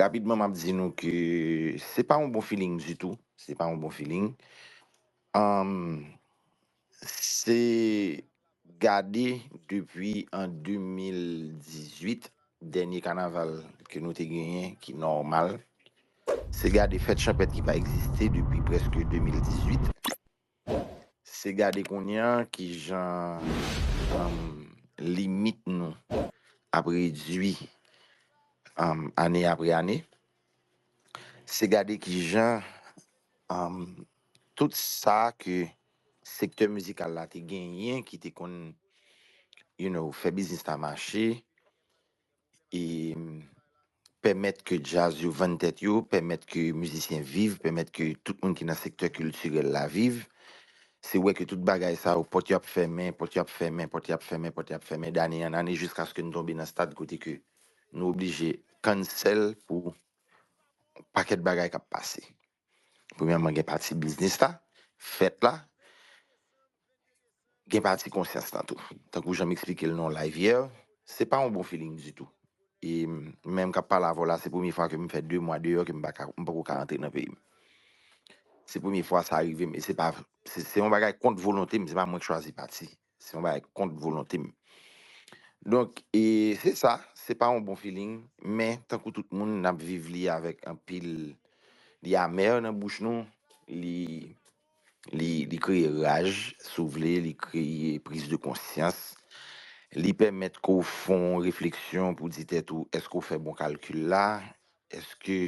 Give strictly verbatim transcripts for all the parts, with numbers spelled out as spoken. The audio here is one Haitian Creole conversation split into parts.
rapidman, m ap di nou ke se pa yon bon feeling ditou. Se pa yon bon feeling. Anm, se gade depi an de mil dizuit, dènye kanaval ke nou te genyen, ki nòmal. Se gade fèt chanpèt ki pa egziste depi prèske de mil dizuit. Se gade kounye a ki jan, anm, limit nou ap redui, anm, ane apre ane. Se gade ki jan, anm, tout sa ke sektè mizikal la te genyen, ki te konn, you know, fè biznis la mache, e, pèmèt ke djaz yo vann tèt yo, pèmèt ke mizisyen viv, pèmèt ke tout moun ki nan sektè kiltirèl la viv. Se wè ke tout bagay sa yo, pòt yo ap fèmen, pòt yo ap fèmen, pòt yo ap fèmen, pòt yo ap fèmen, dane an ane, jiskaske n tonbe nan stad kote ke nou oblije cancel pou pakèt bagay k ap pase. Premyèman, gen pati biznis la, fèt la, gen pati konsyans lan tou. Tankou jan m eksplike l nan live yè, se pa yon bon feeling ditou. E m menm k ap pale avè w la, se premye fwa ke m fè de mwa deyò ke m pa ka, m poko ka rantre nan peyi m. Se premye fwa sa rive m, e se pa, se, se yon bagay kont volonte m, se pa mwen k chwazi pati. Se yon bagay kont volonte m. Donk, e se sa, se pa yon bon feeling, men tankou tout moun, n ap viv li avèk anpil, li amè nan bouch nou, li, li, li kreye raj, si w vle, li kreye priz de konsyans, li pèmèt ke w fè yon refleksyon pou di tèt ou, èske w fè bon kalkil la? Èske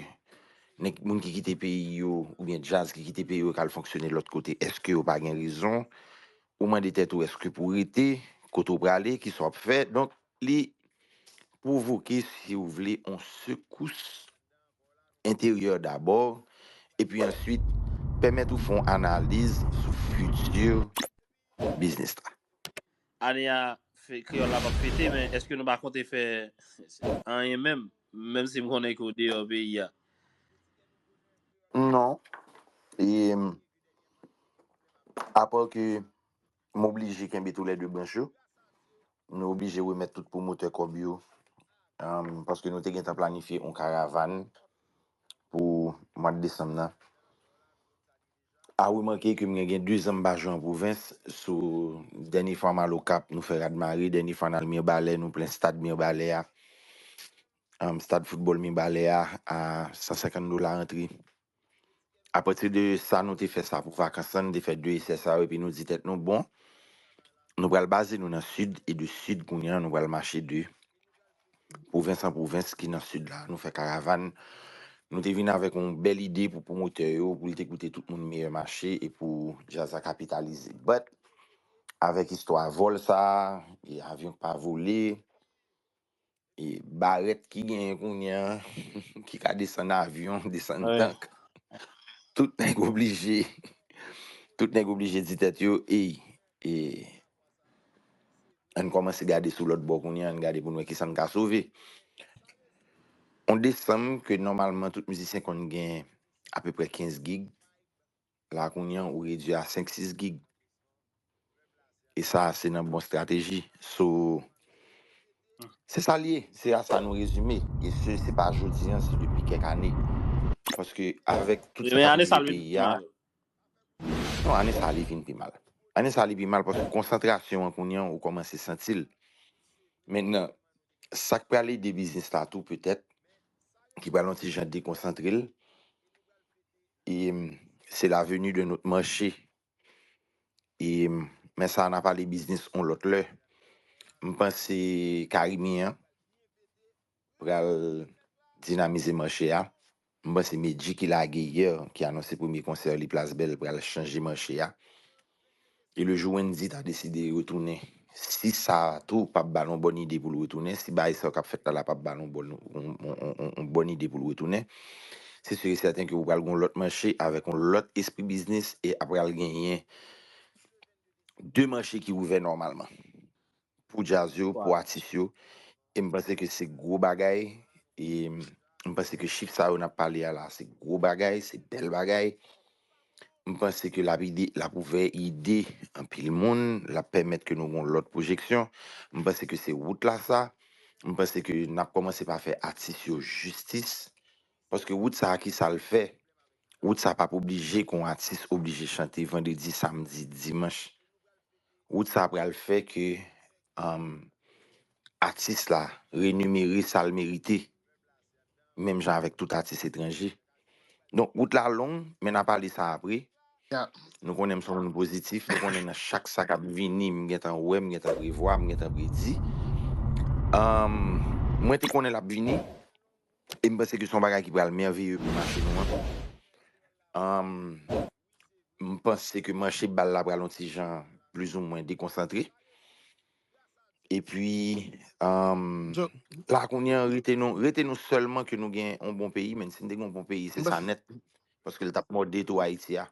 nèg, moun ki kite peyi yo, oubyen djaz ki kite peyi yo, k al fonksyone lòt kote, èske yo pa gen rezon? Ou mande tèt ou, èske pou w rete, kote w prale, kisa w ap fè? Donk, li pwovoke, si w vle, yon sekous enteryè dabò, epi answit, pèmèt ou fè yon analiz sou fiti biznis la. Ane a, fe-, kreyòl la p ap fete, men èske nou pa konte fè anyen menm? Menm si m konnen ke w deyò peyi a. Non. E, apa ke m oblije kenbe toulède branch yo, nou oblije remèt tout pwomotè kòb yo, um, paske nou te gentan planifye yon karavàn pou mwa desanm nan. A remake ke m gen, gen de zan m pa jwe an pwovens. Sou dènye fwa m al Okap, nou fè rad mare. Dènye fwa n al Mibalè, nou plen stad Mibalè a. Um, stad foutbòl Mibalè a, a san senkant dola antre. Apati de sa, nou te fè sa pou vakans lan, nou te fè de esè sa yo, epi nou di tèt nou, bon, nou pral baze nou nan Sid, e de Sid kounye a, nou pral mache de pwovens an pwovens ki nan Sid la. Nou fè karavàn. Nou te vin avèk yon bèl ide pou pwomotè yo, pou l te koute tout moun meyè mache e pou djaz la kapitalize. But, avèk istwa vòl sa a, e avyon k pa vole, e barèt ki genyen kounye a, ki ka desann avyon, desann tank, tout nèg oblije, tout nèg oblije di tèt yo, ey, e ann kòmanse gade sou lòt bò kounye a, ann gade pou n wè kisa n ka sove. On desanm ke nòmalman tout mizisyen konn gen apeprè kenz gig, la kounye a ou redui a senk sis gig. E sa, se nan bon estrateji. So, se sa l ye, se a sa nou rezime. E se, se pa jodi a, se depi kèk ane. Paske avèk tout sa k ap rive peyi a, non, ane sa a li vin pi mal. Ane sa a li pi mal paske konsantrasyon an kounye a ou kòmanse santi l. Mentnan, sa k pral ede biznis la tou petèt, ki pral yon ti jan dekonsantre l, e, se la venue d'un autre marché. E, men sa a n a pale biznis yon lòt lè. M panse Caribbean an pral dinamize mache a. M panse Medjy ki lage yè, ki anonse premye konsè li Plas Bèl, pral chanje mache a. E le jou Wendy ta deside retounen, si sa a tou p ap ba l yon bòn ide pou l retounen, si bagay sa yo k ap fèt la la p ap ba l yon bòn, yon, yon, yon, yon bòn ide pou l retounen, se si e sèten ke ou pral gen yon lòt mache avèk yon lòt espri biznis e ap pral genyen de mache ki ouvè nòmalman pou djaz yo, pou atis yo. E m panse ke se gwo bagay. E m panse ke chif sa yo n ap pale a la, se gwo bagay, se bèl bagay. M panse ke l ap ide, l ap ouvè ide anpil moun, l ap pèmèt ke nou gen yon lòt pwojeksyon. M panse ke se wout la sa. M panse ke n ap kòmanse pa fè atis yo jistis. Paske wout sa a, ki sa l fè? Wout sa a p ap oblije ke yon atis oblije chante vandredi, samdi, dimanch. Wout sa a pral fè ke um, atis la renimere sa l merite, menm jan avèk tout atis etranje. Donk, wout la long, men n a pale sa apre. Nou konnen m se yon moun pozitif, nou konnen nan chak sa k ap vini, m gentan wè, m gentan prevwa, m gentan predi. Um, mwen te konnen l ap vini, e m panse ke se yon bagay ki pral mèveye pou mache nou an. Um, m panse ke manche bal la pral yon ti jan plizoumwen dekonsantre. Epi, um, la kounye an, rete nou, rete nou sèlman ke nou gen yon bon peyi, men si n te gen yon bon peyi, se sa nèt. Paske l t ap mòde tou Ayiti a.